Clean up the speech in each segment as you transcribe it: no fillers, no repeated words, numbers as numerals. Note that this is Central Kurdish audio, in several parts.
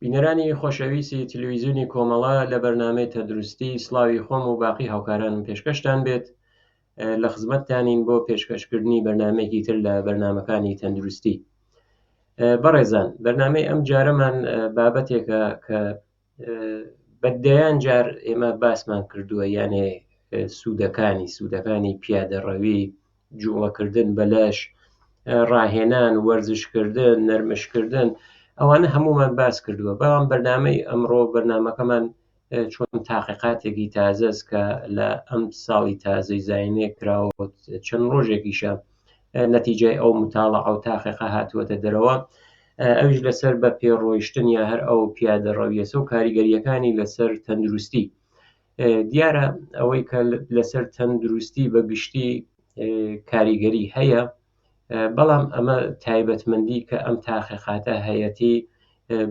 بینەرانی خۆشەویستی تلویزیۆنی کۆمەڵە لە بەرنامەی تەندروستی سڵاوی خۆم و باقی هاوکارانم پێشکەشتان بێت لە خزمەتتانین بۆ پێشکەشکردنی بەرنامەیەکی تر لە بەرنامەکانی تەندروستی. بەڕێزان بەرنامەی ئەم جارەمان بابەتێکە کە بە دەیان جار ئێمە باسمان کردووە یانێ سوودەکانی سوودەکانی پیادەڕەوی جوڵەکردن بە لەش ڕاهێنان وەرزشکردن نەرمشکردن ئەوانە هەمومان باس کردووە بەڵام بەرنامەی ئەمڕۆ بەرنمەکەمان چۆن تاقیقاتێکی تازەس کە لە ئەم ساڵی تازەی زینێ کراوە چەند ڕۆژێکیشە نەتیجای ئەو متاڵە ئەو تاقیقە هاتووەتە دەرەوە ئەویش لەسەر بە پێڕۆیشتن یا هەر ئەو پیادە ڕەویەسە و کاریگەریەکانی لەسەر تەندروستی دیارە ئەوەی کە لەسەر تەندروستی بە گشتی کاریگەری هەیە بەڵام ئەمە تایبەتمەندی کە ئەم تاقیقاتە هەیەتی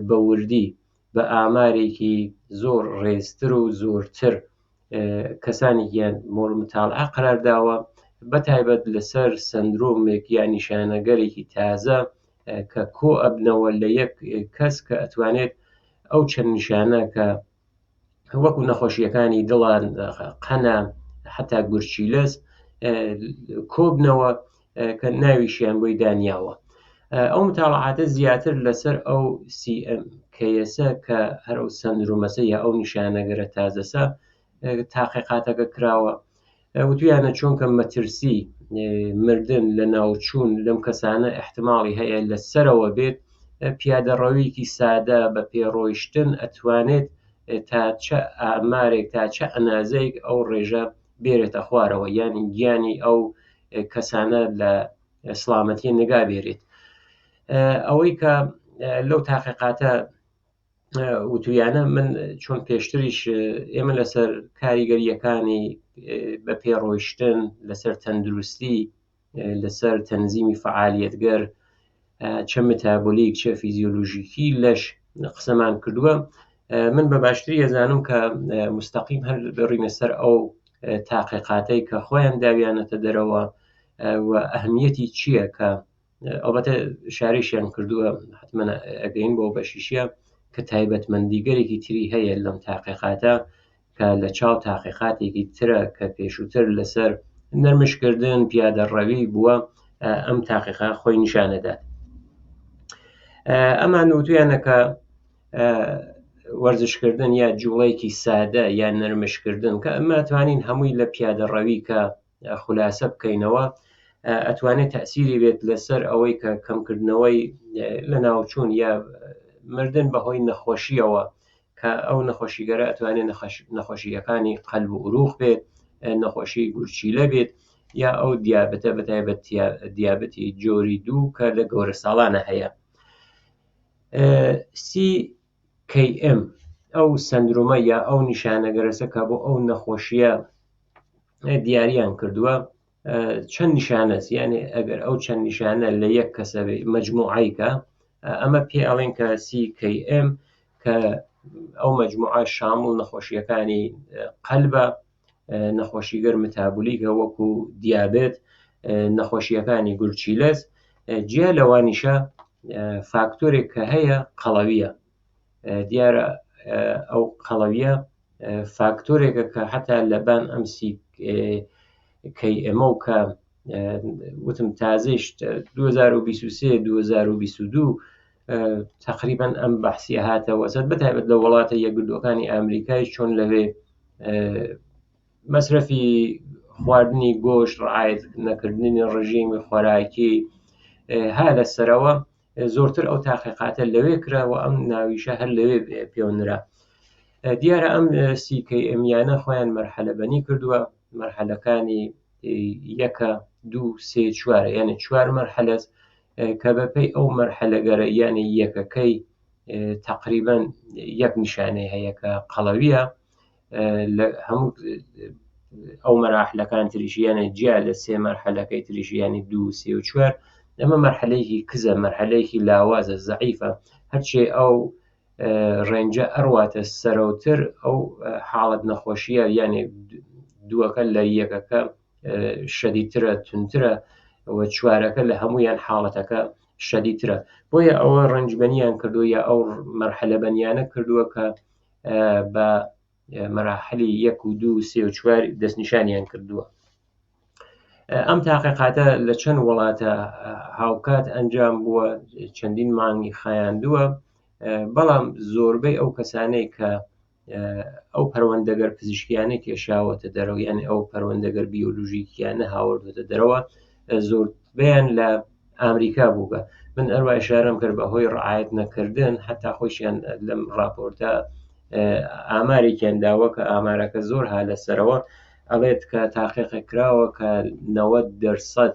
بە وردی بە ئامارێکی زۆر ڕێزتر و زۆرتر کەسانێکیان مۆر متاڵعە قەرار داوە بە تایبەت لەسەر سەندرۆمێک یا نیشانەگەرێکی تازە کە کۆ ئەبنەوە لە یەک کەس کە ئەتوانێت ئەو چەند نیشانە کە وەکو نەخۆشیەکانی دڵان قەنە حتا گورچیلەس کۆبنەوە کە ناویشیان بۆی دانیاوە ئەو متاڵعاتە زیاتر لەسەر ئەو CMKسە کە هەر ئەو سەندرومەسە یا ئەو نیشانەگەرە تازەسە تاقیقاتەکە کراوە وتویانە چۆنکە مەترسی مردن لە ناوچوون لەم کەسانە احتماڵی هەیە لە سەرەوە بێت پیادەڕەویکی سادە بە پێڕۆیشتن ئەتوانێت تا چە ئامارێک تا چە ئەنازەیەک ئەو ڕێژە بێرێتە خوارەوە یانی گیانی ئەو کەسانە لە سڵامەتی نگا بێرێت ئەوەی کە لەو تاقیقاتە وتویانە من چۆن پێشتریش ئێمە لەسەر کاریگەریەکانی بە پێڕۆیشتن لەسەر تەندروستی لەسەر تەنزیمی فعالیتگەر چە متابولیک چە فیزیۆلۆژیکی لەش قسەمان کردووە من بە باشتری ئەزانم کە مستەقیم هەر بڕینە سەر ئەو تاقیقاتەی کە خۆیان داویانەتە دەرەوە و ئەهمیەتی چییە کە ئەڵبەتە شاریشیان کردووە حتمما ئەگەین بۆ بەشیشە کە تایبەتمەندیگەرێکی تری هەیە لەم تاقیقاتە کە لە چاو تاقیقاتێکی ترە کە پێشووتر لەسەر نەرمشکردن پیادەڕەوی بووە ئەم تاقیقە خۆی نیشانەدات ئەمان وتویانە کە وەرزشکردن یا جوڵەیەکی سادە یا نەرمشکردن کە ئەمە توانین هەمووی لە پیادەڕەوی کە خولاسە بکەینەوە ئەتوانێت تەسیری بێت لەسەر ئەوەی کە کەمکردنەوەی لە ناوچوون یا مردن بەهۆی نەخۆشیەوە کە ئەو نەخۆشیگەرە ئەتوانێت نەخۆشیەکانی قەلب و عروق بێت نەخۆشی گورچیلە بێت یا ئەو دیابەتە بەتایبەت دیابەتی جۆری دوو کە لە گەورە ساڵانە هەیە سی KM ئەو سندرومە یا ئەو نیشانەگەرەسە کە بۆ ئەو نەخۆشیە دیاریان کردووە چەند نیشانەس یعنی ئەگەر ئەو چەند نیشانە لە یەک کەسە مجموعیکە ئەمە پێ ئەڵێن کە CKM کە ئەو مجموعە شامڵ نەخۆشیەکانی قەلبە نەخۆشیگەر متابولیکە وەکو دیابێت نەخۆشیەکانی گورچیلەس جیا لەوانیشە فاکتۆرێک کە هەیە قەڵەویە دیارە ئەو قەڵەویە فاکتۆرێکە کە حتا لەبان ئەم سی کەی ئەمە و کە وتم تازەیش 2023 2022 تقریبا ئەم بەحسیە هاتەوە سەر بەتایبەت لە وڵاتە یەکگرتووەکانی ئەمریکای چۆن لەوێ مەسرەفی خواردنی گۆشت ڕعایەت نەکردنی ڕژیمی خۆراکی ها لەسەرەوە زۆرتر ئەو تاقیقاتە لەوێ کرا و ئەم ناویشە هەر لەوێ پێونرا دیارە ئەم سیکەی ئەمیانە خۆیان مەرحەلەبەنی کردووە مەرحەلەکانی یەکە دوو سێ چوارە یعنی چوار مەرحەلەس کە بەپێی ئەو مەرحەلەگەرە یعنی یەکەکەی تقریبا یەک نیشانەی هەیە کە قەڵەویە لە هەموو ئەو مەراحلەکان تریشیانە جیا لە سێ مەرحەلەکەی تریشیانی دوو سێ و چوار ئەمە مەرحەلەیەکی کزە مەرحەلەیەکی لاوازە زەعیفە هەرچێ ئەو ڕێنجە ئەڕواتە سەرەوتر ئەو حاڵەت نەخۆشیە یانێ دووەکە لە یەکەکە شەدیترە تونترە و چوارەکە لە هەمویان حاڵەتەکە شەدیدترە. بۆیە ئەوە ڕەنجبەنیان کردووە یا ئەو مەرحەلەبەنیانە کردووە کە بە مەراحلی یەک و دوو و سێ و چوار دەستنیشانیان کردووە. ئەم تاقیقاتە لە چەند وڵاتە هاوکات ئەنجام بووە، چەندین مانگی خایاندووە، بەڵام زۆربەی ئەو کەسانەی کە ئەو پەروەندەگەر پزیشکیانە کێشاوەتە دەرەوە، یعنی ئەو پەروەندەگەر بیۆلۆژیکیانە هاوردوەتە دەرەوە، زۆربەیان لە ئامریکا بووگە. من ئەروە ئشارەم کرد بە هۆی ڕعایەت نەکردن، حتا خۆشیان لەم راپۆرتە ئامارێکیان داوە کە ئامارەکە زۆر ها لەسەرەوە، ئەڵێت کە تاقیقێک کراوە کە 90%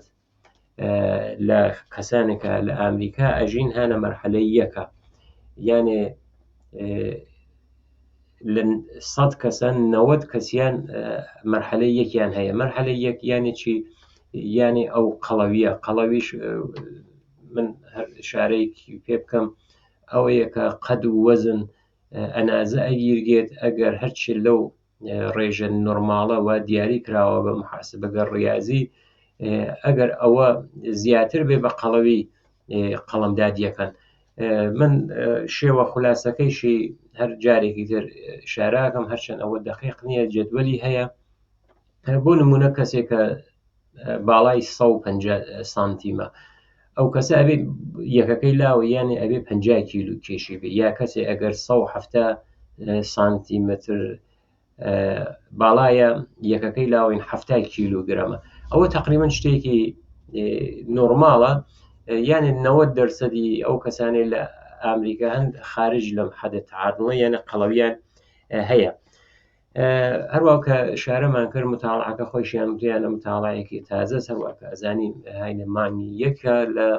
لە کەسانێکە لە ئامریکا ئەژین هەنە مەرحەلەی یەکە، یانێ لە 100 کەسە 90 کەسیان مەرحەلەی یەکیان هەیە. مەرحەلەی یەک یانێ چی؟ یانێ ئەو قەڵەویە. قەڵەویش من هەر ئشارەیەکی پێ بکەم ئەوەیە کە قەد و وەزن ئەنازە ئەگیرگێت، ئەگەر هەرچی لەو ڕێژە نۆرماڵە وا دیاری کراوە بە محاسبەگەر ڕیازی، ئەگەر ئەوە زیاتر بێ بە قەڵەوی قەڵەمدادیەکەن. من شێوە خولاسەکەیشی هەر جارێکی تر شاراکەم، هەرچەند ئەوە دقیق نییە، جەدوەلی هەیە. بۆ نمونە کەسێک کە باڵای 150 سانتیمە، ئەو کەسە ئەبێ یەکەکەی لاوە، یانێ ئەبێ 50 کیلو کێشی بێ، یا کەسێ ئەگەر 170 سانتیمەتر باڵایە یەکەکەی لاوین 70 کیلوگرامە. ئەوە تقریبا شتێکی نۆرماڵە، یانێ 90 دەرسەدی ئەو کەسانەی لە ئەمریکا هەن خارج لەم حەدە تعادڵە، یانە قەڵەویان هەیە. هەروە کە شارەمان کرد متاڵعەکە خۆشیان وتیانە متاڵعەیەکی تازە، هەروە کە ئەزانین هاینە مانگی یەکە لە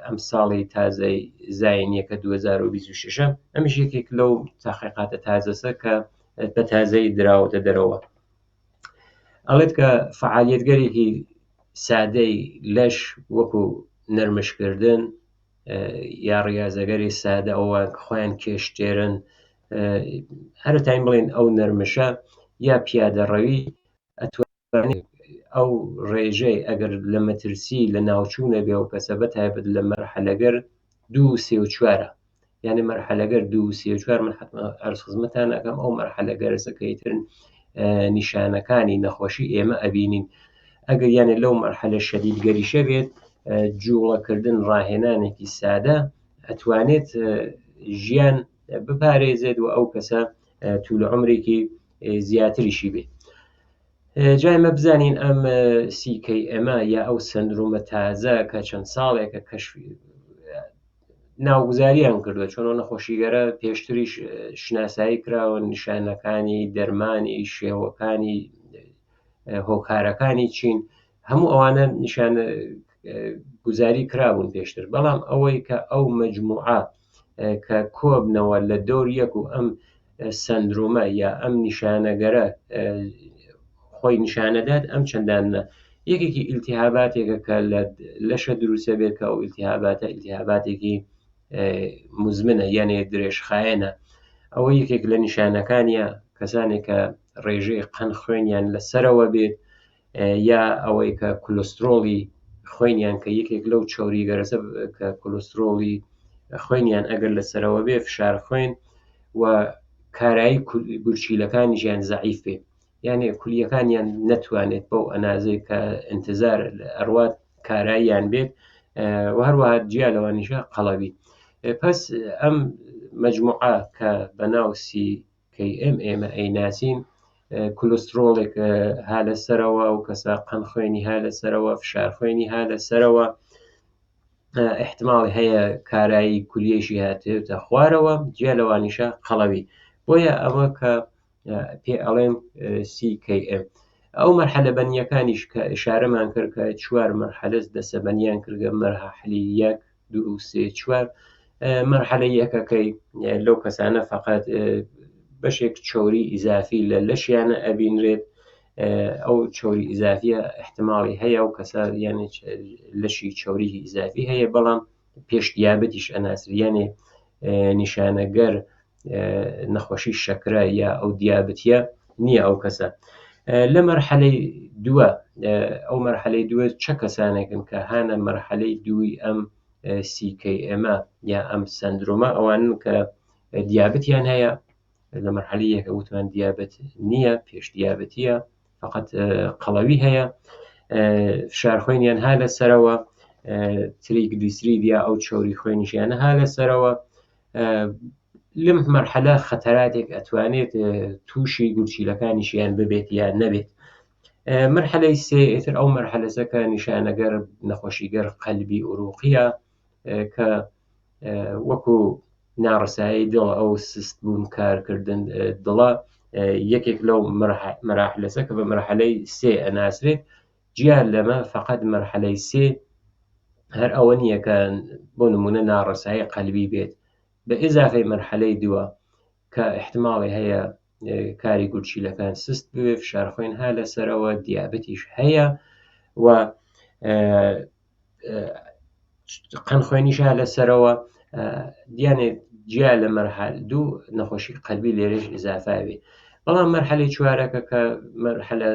ئەم ساڵی تازەی زاینیەکە 2026. ئەمیش یەکێک لەو تاقیقاتە تازەسە کە بە تازەی دراوەتە دەرەوە. ئەڵێت کە فعالیەتگەرێکی سادەی لەش وەکو نەرمشکردن یا ڕیازەگەری سادە، ئەوە خۆیان کێشتێرن، هەر تایم بڵێن ئەو نەرمشە یا پیادەڕەوی ئەتوانێت ئەو ڕێژەی ئەگەر لە مەترسی لە ناوچوونە بێ و کەسە بە تایبەت لە مەرحەلەگەر دوو سێ و چوارە، یعنی مەرحەلەگەر دوو سێ و چوار، من حتمما عەرز خزمەتان ئەکەم ئەو مەرحەلەگەرەسە کە ئیتر نیشانەکانی نەخۆشی ئێمە ئەبینین. ئەگەر یانێ لەو مەرحەلە شەدیدگەریشە بێت، جوڵەکردن ڕاهێنانێکی سادە ئەتوانێت ژیان بپارێزێت و ئەو کەسە طول عمرێکی زیاتریشی بێت. جا ئێمە بزانین ئەم CKM یا ئەو سندرومە تازە کە چەند ساڵێکە کەشف ناوگوزاریان کردووە، چۆن نەخۆشیگەرە پێشتریش شناسایی کراوە، نیشانەکانی، دەرمانی، شێوەکانی، هۆکارەکانی چین، هەموو ئەوانە نیشانە گوزاری کرابوون پێشتر. بەڵام ئەوەی کە ئەو مەجموعە کە کۆبنەوە لە دەور یەک و ئەم سەندرومە یا ئەم نیشانەگەرە خۆی نیشانەدات، ئەم چەندانە یەکێکی ئیلتیهاباتێکە کە لە لەشە دروستە بێت، کە ئەو ئیلتیهاباتە ئیلتیهاباتێکی مزمنە، یانێ درێژخایەنە. ئەوە یەکێک لە نیشانەکانیە. کەسانێک کە ڕێژەی قەند خوێنیان لەسەرەوە بێت، یا ئەوەی کە کولسترۆڵی خوێنیان کە یەکێک لەو چەوری گەرەسە کە کولسترۆڵی خوێنیان ئەگەر لەسەرەوە بێ، فشار خوێن و کارایی گورچیلەکانیشیان زەعیف بێ، یانێ کولیەکانیان نەتوانێت بەو ئەنازەی کە انتظار ئەڕوات کاراییان بێت، و هەروەها جیا لەوانیشە قەڵەوی. پس ئەم مجموعە کە بەناو CKM ئێمە ئەیناسین، کولسترۆڵێک ها لەسەرەوە و کەسە قەند خوێنی ها لەسەرەوە، فشار خوێنی ها لەسەرەوە، احتمال هەیە کارایی کولیەشی هاتێتە خوارەوە، جیا لەوانیشە قەڵەوی. بۆیە ئەوە کە پێ ئەڵێن CKM. ئەو مەرحەلە بەنیەکانیش کە ئشارەمان کرد کە چوار مەرحەلەس دەسەبەنیان کردگە، مەرحەلی یەک، دوو، سێ، چوار. مەرحەلە یەکەکەی لەو کەسانە فقط بەشێک چەوری ئیزافی لە لەشیانە ئەبینرێت، ئەو چەوری ئیزافیە احتمالی هەیە و کەسە یانێ لەشی چەوری ئیزافی هەیە، بەڵام پێش دیابەتیش ئەناسر، یانێ نیشانەگەر نەخۆشی شەکرە یا ئەو دیابەتیە نییە ئەو کەسە. لە مەرحەلەی دووە، ئەو مەرحەلەی دووە چە کەسانێکن کە هانە مەرحەلەی دووی ئەم CKM یا ئەم سەندرۆمە ئەوانن کە دیابەتیان هەیە لە مەرحەلەی یەکە وتمان دیابەت نییە پێش دیابەتیە فقط قەڵەوی هەیە فشار خوێنیان ها لەسەرەوە تریگلیسرید یا ئەو چەوری خوێنیشیان ها لەسەرەوە لەم مەرحەلە خەتەراتێک ئەتوانێت تووشی گورچیلەکانیشیان ببێت یان نەبێت مەرحەلەی سێ ئیتر ئەو مەرحەلەسە کە نیشانەگەر نەخۆشیگەر قەلبی ئوروقیە کە وەکو ناڕسایی دڵ ئەو سست بوون کارکردن دڵە یەکێک لەو مەراحلەسە کە بە مەرحەلەی سێ ئەناسرێت جیا لەمە فقط مەرحەلەی سێ هەر ئەوە نییە کە بۆ نمونە ناڕسایی قەلبی بێت بە ئیزافەی مەرحەلەی دووە کە احتماڵی هەیە کاری گورچیلەکان سست بوێ فشار خوێن ها لەسەرەوە دیابەتیش هەیە و قەن خوێنیشا لەسەرەوە دیانێ جیا لە مەرحل دوو نەخۆشی قەلبی لێرەش ئزافاوێ بەڵام مەرحەلەی چوارەکە کە مەرحەلە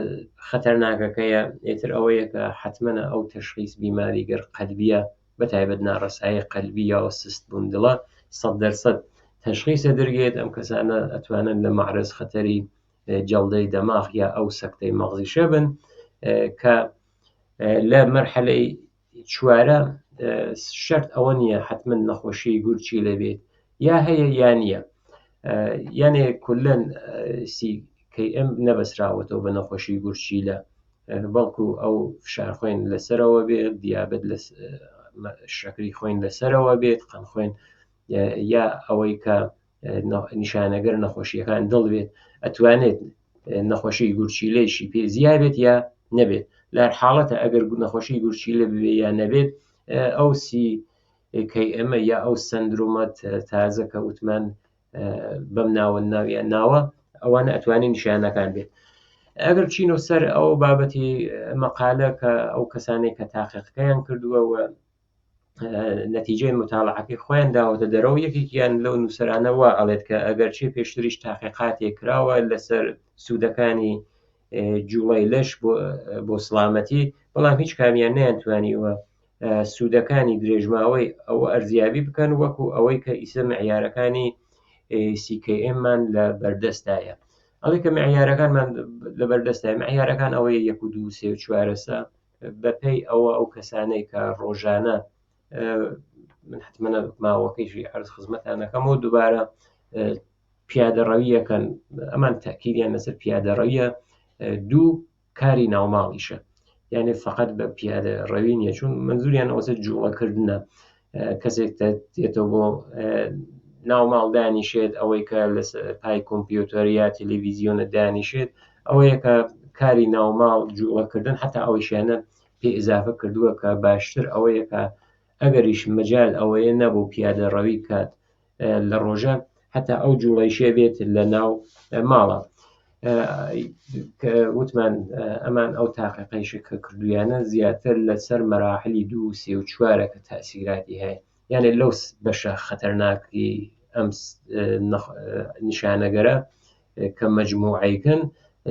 خەتەرناکەکەیە ئێتر ئەوەیە کە حتممەە ئەو تەشخیص بیماری گەر قەلبیە بە تایبەت ناڕەسایی قەلبی یا سست بوون دڵە 100% تەشخیصە درگێت ئەم کەسانە ئەتوانن لە معرض خەتەری جەڵدەی دەماغ یا ئەو سەکتەی مەغزیشە بن کە لە مەرحەلەی چوارە شەرت ئەوە نییە حتمما نەخۆشی گورچی لەبێت یا هەیە یا نییە یانێ کولەن CKM نەبەسراوەتەوە بە نەخۆشی گورچیلە بەڵکو ئەو فشار خوێن لەسەرەوە بێت دیابەت لە شەکری خوێن لەسەرەوە بێت قەن خوێن یا ئەوەی کە نیشانەگەر نەخۆشیەکان دڵ بێت ئەتوانێت نەخۆشی گورچیلەیشی پێ زیا بێت یا نەبێت لە حاڵەتە ئەگەر نەخۆشی گورچیلە بێ یا نەبێت ئەو سی کەی ئەمە یا ئەو سندرومە تازە کە وتمان بەم ناوە ناویان ناوە ئەوانە ئەتوانین نیشانەکان بێت ئەگەر چینەوە سەر ئەو بابەتی مەقالە کە ئەو کەسانێک کە تاقیقەکەیان کردووە و نەتیجەی متاڵعەکەی خۆیان داوەتە دەرەوە یەکێکیان لەو نووسەرانە وا ئەڵێت کە ئەگەرچی پێشتریش تاقیقاتێک کراوە لەسەر سوودەکانی جوڵەی لەش بۆ سڵامەتی بەڵام هیچ کامیان نەیانتوانیوە سوودەکانی درێژماوەی ئەوە ئەرزیابی بکەن وەکو ئەوەی کە ئیسە معیارەکانی CKM-مان لە بەردەستایە ئەڵێ کە معیارەکانمان لە بەردەستای معیارەکان ئەوەیە یەک و دوو سێ و چوارەسە بەپێی ئەوە ئەو کەسانەی کە ڕۆژانە من حتممە ماوەکەیشی عرض خزمەتانەکەم و دووبارە پیادەڕەویەکەن ئەمان تاکیدیان لەسەر پیادەڕەویە دوو کاری ناوماڵیشە یعنی فقط بە پیادە ڕەوی نیە چون منزوریان ئەوەسە جوڵەکردنە کەسێک دێتەوە بۆ ناوماڵ دانیشێت ئەوەی کە لە پای کۆمپیوتەر یا تەلەڤیزیۆنە دانیشێت ئەوەیە کە کاری ناوماڵ جوڵەکردن حتا ئەوەیشیانە پێ ئیزافە کردووە کە باشتر ئەوەیە کە ئەگەریش مەجال ئەوەیە نەبوو پیادە ڕەوی کات لە ڕۆژە هەتا ئەو جوڵەیشێ بێت لە ناو ماڵە وتمان ئەمان ئەو تاقیقەیشە کە کردویانە زیاتر لەسەر مەراحلی دوو سێ و چوارە کە تاسیراتی هەیە یانێ لەو بەشە خەتەرناکی ئەم نیشانەگەرە کە مەجموعەیکن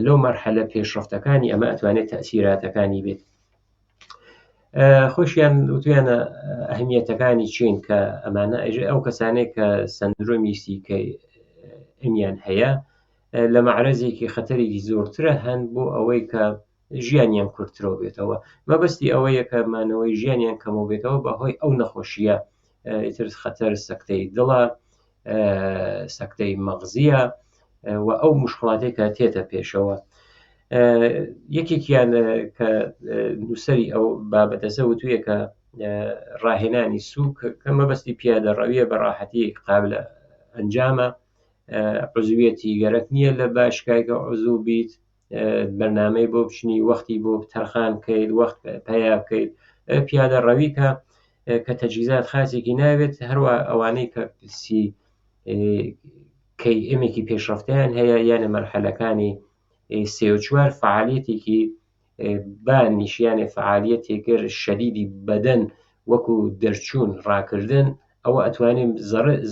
لەو مەرحەلە پێشڕەفتەکانی ئەمە ئەتوانێت تەسیراتەکانی بێت خۆشیان وتویانە ئەهمیەتەکانی چین کە ئەمانە ئەژێ ئەو کەسانێک کە سندرۆمی سیکەی ئەمیان هەیە لە مەعرەزێکی خەتەرێکی زۆرترە هەن بۆ ئەوەی کە ژیانیان کورترەوە بێتەوە مەبەستی ئەوەیە کە مانەوەی ژیانیان کەمەوە بێتەوە بەهۆی ئەو نەخۆشیە ئیتر خەتەر سەکتەی دڵە سەکتەی مەغزیە و ئەو مشکڵاتێک کە تێتە پێشەوە یەکێکیان کە نووسری ئەو بابەتەسە وتویە کە ڕاهێنانی سوک کە مەبەستی پیادە ڕەویە بە ڕاحەتی قابلە ئەنجامە عزویەتی گەرەک نییە لە باشگایکە عزوو بیت بەرنامەی بۆ بچنی وەختی بۆ تەرخان بکەیت وەخت پەیا بکەیت پیادە ڕەوی کە کە تەجهیزات خاصێکی ناوێت هەروە ئەوانەی کە سی کەی ئەمێکی پێشڕفتیان هەیە یانە مەرحەلەکانی سێ و چوار فعالیەتێکی با نیشیانێ فعالیەتێکر شەدیدی بەدەن وەکو دەرچوون ڕاکردن ئەوە ئەتوانێ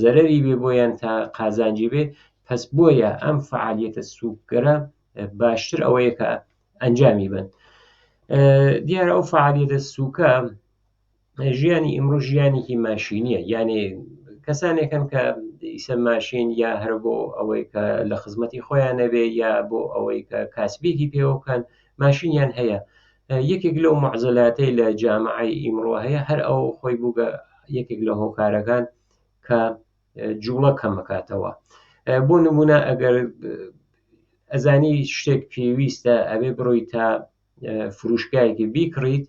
زەرەری بێ بۆیان تا قازانجی بێ پس بۆیە ئەم فعالیەتە سوکگەرە باشتر ئەوەیە کە ئەنجامی بن دیارە ئەو فعالیەتە سوکە. ژیانی ئیمڕۆ ژیانێکی ماشینیە، یانێ کەسانێکن کە ئیسە ماشین یا هەر بۆ ئەوەی کە لە خزمەتی خۆیان نەبێ یا بۆ ئەوەی کە کاسبێکی پێوە بکەن ماشینیان هەیە. یەکێک لەو معزەلاتەی لە جامعەی ئیمڕۆ هەیە هەر ئەو خۆی بووگە یەکێک لە هۆکارەکان کە جوڵە کەمەکاتەوە. بۆ نمونە ئەگەر ئەزانی شتێک پێویستە ئەبێ بڕۆی تا فروشگایەکی بیکڕیت،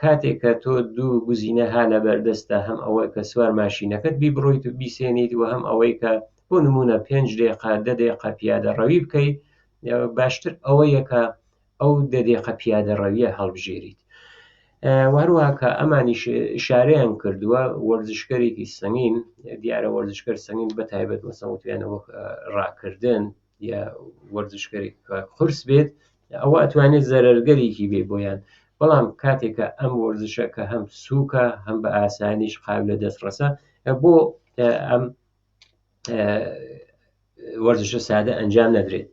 کاتێک کە تۆ دوو گزینە ها لە بەردەستە، هەم ئەوەی کە سوار ماشینەکەت بی بڕۆیت و بیسێنیت و هەم ئەوەی کە بۆ نمونە 5 دقیقە 10 دقیقە پیادە ڕەوی بکەیت، باشتر ئەوەیە کە ئەو 10 دقیقە پیادە ڕەویە هەڵبژێریت. و هەروەها کە ئەمانیش ئشارەیان کردووە وەرزشکەرێکی سەنگین، دیارە وەرزشکەر سەنگین بە تایبەت مەسەڵەن وتویانە وەک ڕاکردن یا وەرزشکەرێک کە قورس بێت ئەوە ئەتوانێت زەرەرگەرێکی بێ بۆیان، بەڵام کاتێک کە ئەم وەرزشە کە هەم سووکە هەم بە ئاسانیش قابلە دەستڕەسە بۆ ئەم وەرزشە سادە ئەنجام نەدرێت.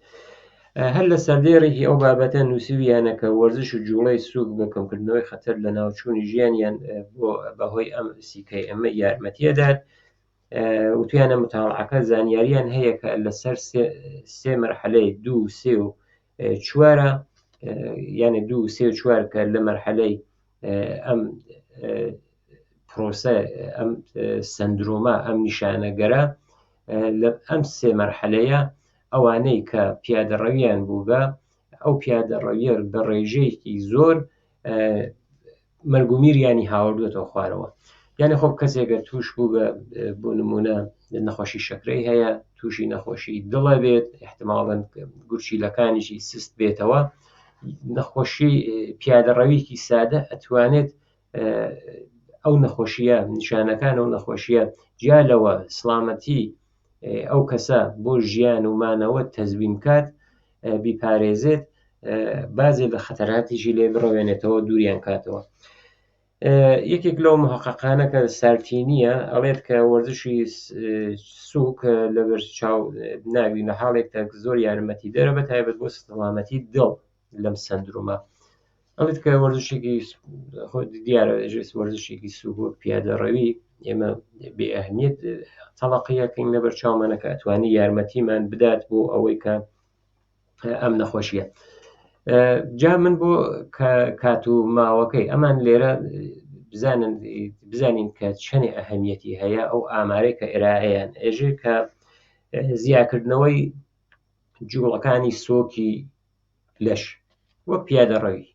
هەر لە سەردێڕێکی ئەو بابەتە نووسیویانە کە وەرزش و جوڵەی سووک بۆ کەمکردنەوەی خەتەر لە ناوچوونی ژیانیان بۆ بەهۆی ئەم CKM یارمەتیەدات. وتویانە متاڵعەکە زانیاریان هەیە کە لەسەر سێ مەرحەلەی 2 3 و 4، یعنی 2 3 و 4 کە لە مەرحەلەی ئەم پرۆسە، ئەم سندرومە، ئەم نیشانەگەرە، لە ئەم سێ مەرحەلەیە ئەوانەی کە پیادەڕەویان بووگە ئەو پیادەڕەویە بە ڕێژەیەکی زۆر مەرگومیریانی هاوردوێتەوە خوارەوە. یعنی خۆ کەسێکە توش بوو بە بۆ نمونە نەخۆشی شەکرەی هەیە، تووشی نەخۆشی دڵە بێت، احتمالاً گورچیلەکانیشی سست بێتەوە، نەخۆشی پیادەڕەویکی سادە ئەتوانێت ئەو نەخۆشیە، نیشانەکان ئەو نەخۆشیە جیا لەوە سلامەتی ئەو کەسە بۆ ژیان و مانەوە تەزوین کات، بیپارێزێت، بازێ لە خەتەراتیشی لێ بڕەوێنێتەوە، دووریان کاتەوە. یەکێک لەو محققانە کە سارتینیە ئەڵێت کە وەرزشی سووک لەبەر چاو ناگرین لە حاڵێکدا زۆر یارمەتی دەرە بە تایبەت بۆ سەلامەتی دڵ لەم سەندرومە. ئەڵێت کە وەرزشێکی خۆ دیارە وەرزشێکی سووک وەک پیادەڕەوی ئێمە بێ ئەهمیەت تەڵەقیەکەین لەبەر چاومانە کە ئەتوانی یارمەتیمان بدات بۆ ئەوەی کە ئەم نەخۆشیە. جا من بۆ کات و ماوەکەی ئەمان لێرە بزانین کە چەنێ ئەهمیەتی هەیە ئەو ئامارەی کە ئێرائەیان ئێژێ کە زیاکردنەوەی جوڵەکانی سۆکی لەش وەک پیادەڕەوی،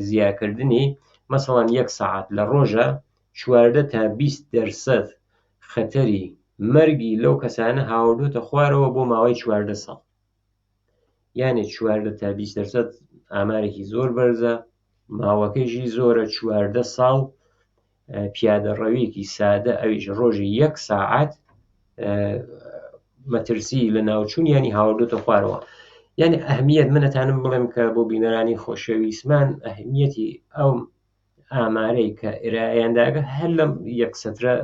زیاکردنی مەسەڵەن 1 سەعات لە ڕۆژە 14 تا 20 دەرسەد خەتەری مەرگی لەو کەسانە هاوردوتە خوارەوە بۆ ماوەی 14 ساڵ. یعنی 14 تا 20 دەرسەد ئامارێکی زۆر بەرزە، ماوەکەیشی زۆرە، 14 ساڵ پیادەڕەویەکی سادە ئەویش ڕۆژی 1 ساعت مەترسی لە ناوچوون ینی هاوردوتە خوارەوە. یعنی ئەهمیەت منەتانم بڵێم کە بۆ بینەرانی خۆشەویستمان ئەهمیەتی ئەو ئامارەی کە ئێرایانداگە هەر لەم یەک سەترە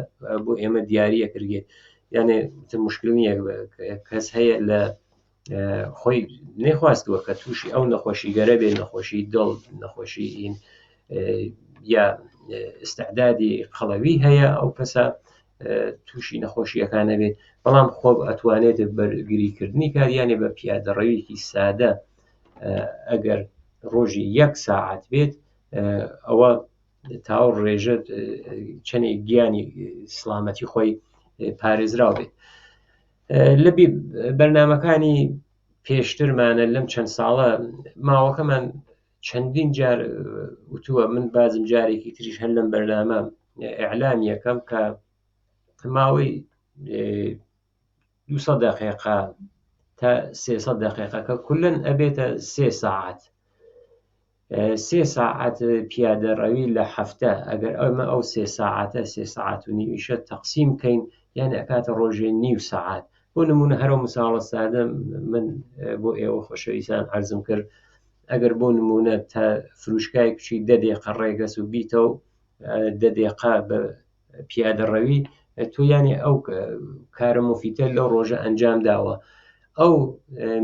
بۆ ئێمە دیاریە کردێت. یعنی تر مشکل نییە کەس هەیە لە خۆی نەیخواستووە کە تووشی ئەو نەخۆشی گەرە بێ، نەخۆشی دڵ، نەخۆشی ئین، یا ئستعدادی قەڵەوی هەیە ئەو کەسە تووشی نەخۆشیەکان نەبێت، بەڵام خۆ ئەتوانێت بەرگریکردنی کاریانێ بە پیادەڕەویەکی سادە ئەگەر ڕۆژی 1 ساعت بێت ئەوە تاو ڕێژە چەندێک گیانی سلامەتی خۆی پارێزراو بێت. لە بەرنمەکانی پێشترمانە لەم چەند ساڵە ماوەکەمان چەندین جار وتووە، من بازم جارێکی تریش هەر لەم بەرنامە ئیعلام یەکەم کە ماوەی 200 دقیقە تا 300 دقیقە کە کولەن ئەبێتە 3 ساعت، 3 ساعت پیادەڕەوی لە هەفتە. ئەگەر ئەمە ئەو 3 ساعتە 3 ساعت و نیویشە تەقسیم کەین، یعنی ئەکاتە ڕۆژێ نیو ساعت. بۆ نمونە هەرو مثاڵە سادە من بۆ ئێوە خۆشەویستان عەرزم کرد، ئەگەر بۆ نمونە تا فروشگای بچی 10 دقیقە ڕێگەس و بیتە و 10 دقیقە بە پیادەڕەوی، تۆ یعنی ئەو کارە مفیدە لەو ڕۆژە ئەنجام داوە. ئەو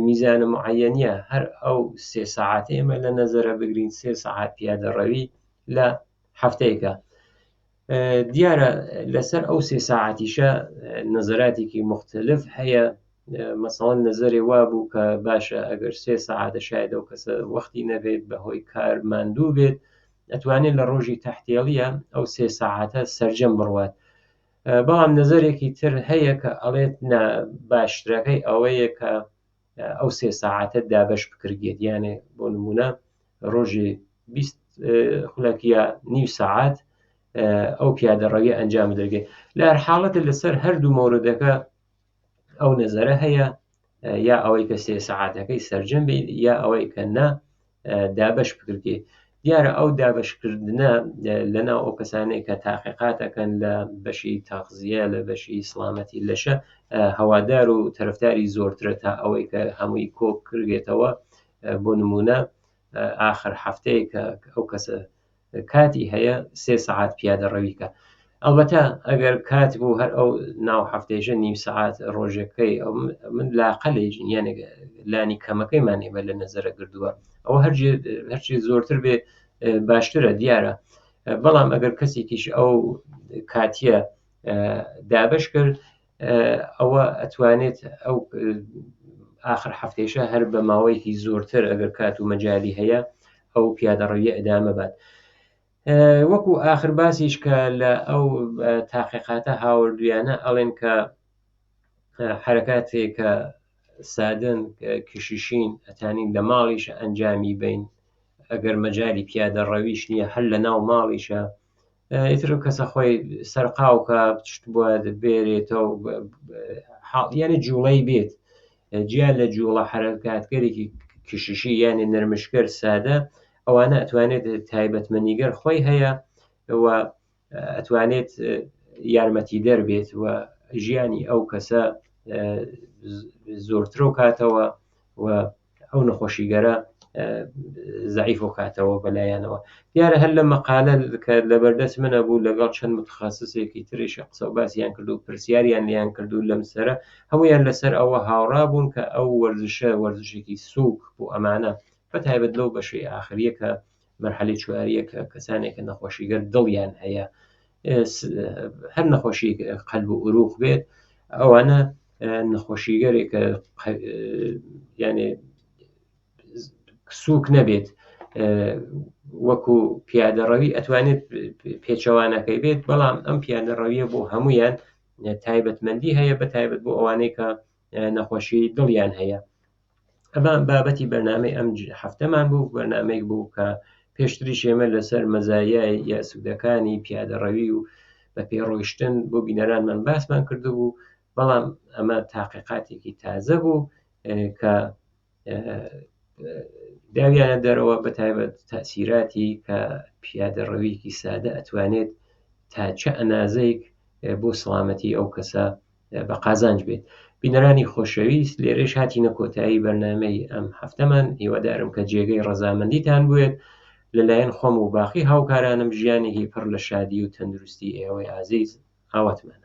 میزانە معەنیە هەر ئەو 3 ساعتە ئێمە لە نەزەرە بگرین، 3 ساعت پیادەڕەوی لە هەفتەیەکە. دیارە لەسەر ئەو سێ ساعەتیشە نەزەراتێکی مختلف هەیە. مەسەڵەن نەزەرێ وابوو کە باشە ئەگەر سێ ساعەتە شاید ئەو کەسە وەختی نەبێت بەهۆی کار ماندوو بێت، ئەتوانێت لە ڕۆژی تەحتێڵیە ئەو سێ ساعەتە سەرجەم بڕوات. بەڵام نەزەرێکی تر هەیە کە ئەڵێت نا، باشترەکەی ئەوەیە کە ئەو سێ ساعەتە دابەش بکرێت، یانێ بۆ نمونە ڕۆژی 20 خولەک یا نیو سەعات ئەو پیادەڕەویە ئەنجام بدرێت. لە هەر حاڵەتە لەسەر هەردوو مەوردەکە ئەو نەزەرە هەیە، یا ئەوەی کە سێ سەعاتەکەی سەرجەم بێت یا ئەوەی کە نا دابەش بکرێت. دیارە ئەو دابەشکردنە لەناو ئەو کەسانەی کە تاقیقاتەکەن لە بەشی تەغزیە، لە بەشی سڵامەتی لەشە، هەوادار و تەرەفداری زۆرترە تا ئەوەی کە هەمووی کۆ کردێتەوە. بۆ نمونە ئاخر هەفتەیە کە ئەو کەسە کاتی هەیە سێ سەعات پیادە ڕەویکە. ئەلبەتە ئەگەر کات بوو هەر ئەو ناو هەفتەیەشە نیو سەعات ڕۆژەکەی، ئەو من لاقەلێ یانێک لانی کەمەکەیمان ئێمە لە نەزەرە گردووە، ئەوە هەرچی زۆرتر بێ باشترە دیارە. بەڵام ئەگەر کەسێکیش ئەو کاتیە دابەش کرد، ئەوە ئەتوانێت ئەو ئاخر هەفتەیشە هەر بە ماوەیەکی زۆرتر ئەگەر کات و مەجالی هەیە ئەو پیادەڕەویە ئەدامە بات. وەکو ئاخر باسیش کە لە ئەو تاقیقاتە هاوردویانە ئەڵێن کە حرەکاتێک کە سادن کشیشین ئەتانین لە ماڵیش ئەنجامی بین، ئەگەر مەجای پیادە ڕەویش نییە هەر لە ناو ماڵیشە، ئیتر کەسە خۆی سەرقاوکە پشت بووە بێرێتەوە یانە جوڵەی بێت، جیا لە جوڵە حرەکاتگەرێکی کشیشی یانە نەرمشکەر سادە، ئەوانە ئەتوانێت تایبەتمەندیگەر خۆی هەیە و ئەتوانێت یارمەتیدەر بێت و ژیانی ئەو کەسە زۆرترەو کاتەوە و ئەو نەخۆشیگەرە زەعیف و کاتەوە بەلایەنەوە. دیارە هەر لە مەقالە کە لەبەردەست منە بوو لەگەڵ چەند متخەسسێکی تریش قسە و باسیان کرد و پرسیاریان لیان کرد و لەم سەرە هەمویان لەسەر ئەوە هاوڕا بوون کە ئەو وەرزشە وەرزشێکی سووک بۆ ئەمانە، بە تایبەت لەو بەشەی ئاخریە کە مەرحەلەی چواریە کە کەسانێک کە نەخۆشیگەر دڵیان هەیە، هەر نەخۆشی قەلب و ئوروق بێت، ئەوانە نەخۆشیگەرێک کە یانێ سووک نەبێت وەکو پیادەڕەوی ئەتوانێت پێچەوانەکەی بێت، بەڵام ئەم پیادەڕەویە بۆ هەمویان تایبەتمەندی هەیە، بە تایبەت بۆ ئەوانەی کە نەخۆشی دڵیان هەیە. ئەمە بابەتی بەرنامەی ئەم هەفتەمان بوو، بەرنامەیەک بوو کە پێشتریش ئێمە لەسەر مەزایای یا سوودەکانی پیادەڕەوی و بە پێڕۆیشتن بۆ بینەرانمان باسمان کردبوو، بەڵام ئەمە تاقیقاتێکی تازە بوو کە داویانە دەرەوە، بە تایبەت تەسیراتی کە پیادەڕەویەکی سادە ئەتوانێت تا چه ئەنازەیەک بۆ سەلامەتی ئەو کەسە بە قازانج بێت. بینەرانی خۆشەویست، لێرەش هاتینە کۆتایی بەرنامەی ئەم هەفتەمان. هیوادارم کە جێگەی ڕەزامەندیتان بوێت. لەلایەن خۆم و باقی هاوکارانم ژیانێکی پڕ لە شادی و تەندروستی ئێوەی ئازیز ئاواتمانە.